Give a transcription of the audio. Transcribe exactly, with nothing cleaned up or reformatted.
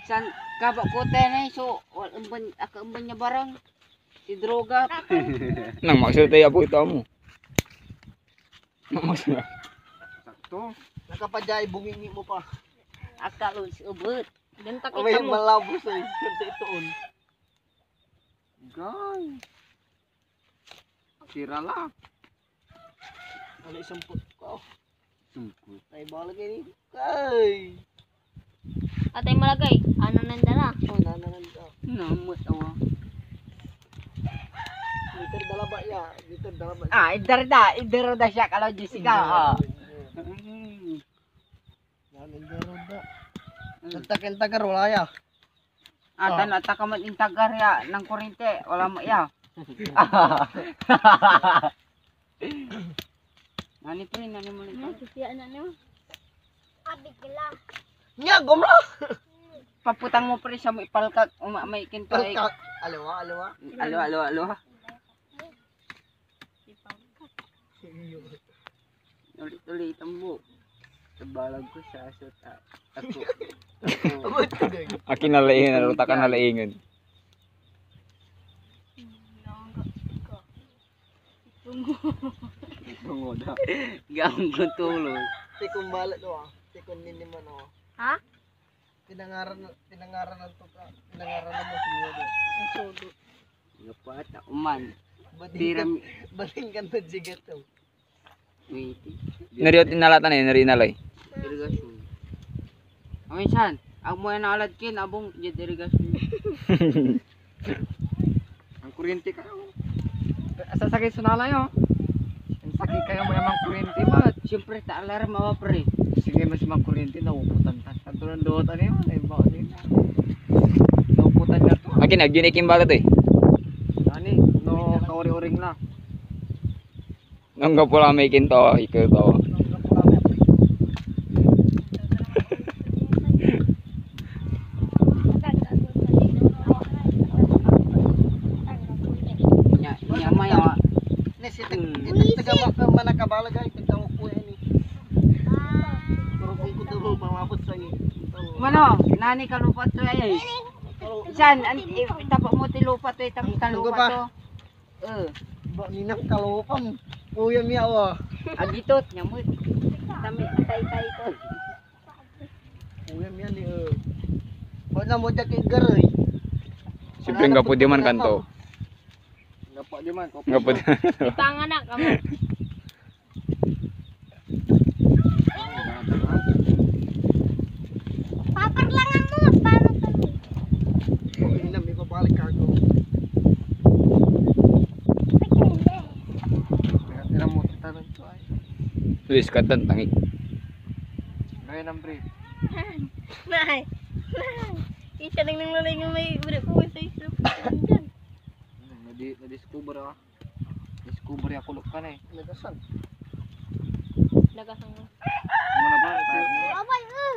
San kabak ko tayo na so, wal-, emben, aka emben ya barang. Si droga. Nang maksil tayo abuy tamo. Nang maksil. Sakto. Nakapadyay, bungingi mo pa. Aka lo si ubet. Gantak Away, kita mo. Malabo sa isang itoon. Guys. Sira la. Ano isang put ko? Sumpot. Ay, bala kayo ni. Ay! Atay malagay. Ano nandala? Oh, nananan ka. Namot awa. Liter dala ba ya? Liter dala ba? Ah, idar da. Idar da siya, kalaw Jessica. Oh. Mm. Yan, idar da. Mm. Sa takin tagar, wala ya. Ah, ah. Tan, ataka met intagar ya, nang kurinte, wala mo ya. Nani, pre, nani mo nito? Hmm, sisiya na, no? Abigla. Nya, gumra! Paputang mo, pre, sa may palkak, uma-, may kinto ay Palkak. Aliwa, aliwa. Alo, alo, alo. Ulit-ulit ang buhok. Sa balag ko, siya, siya, ta-, ako. Ako. Akin na laingan, aruta ka na laingan. Tungo da. Gawin ko tulo. Tikon balat, oh. Tikon niniman, oh. Ha? Pinangaran, pinangaran to ka. Pinangaran mo si Miodo. Ang sodo. Nga pa, ta-, uman. Baling Piram- kan, baling kan na jigat to. Wait. Nariot inalatan eh, nari inalay. Irigasyon. Amin san, ag mo yan naalad kin, abong, diad irigasyon. Ang kuryente kayo. Sasakit so nalay, oh. Ang sakit kayo mo naman kuryente, mat. Siyempre, ta alarm awa, pre. Sige, mas mga kuryente, nauputan ta. Tanto ng duwat, ano yun? Ay, baka din. Nauputan niya to. Akin, agyan ikin balat eh. Ani, no, kauri-uring na. Anggapo la may kinto, ikel to. Nya, nya, may, ah. Ne, si tag-, Hmm. Itag-, taga ma-, manakabalag ay, tagdawak ko yan eh. Turupon ko daw, pamabot sa iyo. Mano, nani ka lupa to ay, ay? San, an, i-, itapa mo ti lupa to, itang, itang lupa to. Eh. Ba, ninang kalokan. Kuya mi awa. Agitot, nyamut. Tami, tay, tay, to. Kuya mi ani, eh. Ba na mo dyan kay Garoy? Siyempre, anggapo di man kanto. Anggapo di man. Anggapo di man. Ipanganak, amo. Paparlangan mo, paano kami? Ina, may babalik ka ako. Tira mo, tira mo, tira mo. Luis, katan, tangik. Gaya ng brief. Nay! Nay! Isa lang ng lalay nga may brief ko sa isip. Nadi-, na-discover ah. Discovery ako, lok ka na eh. Nagasan. Nagasan mo. Ano na ba? Abay, ah!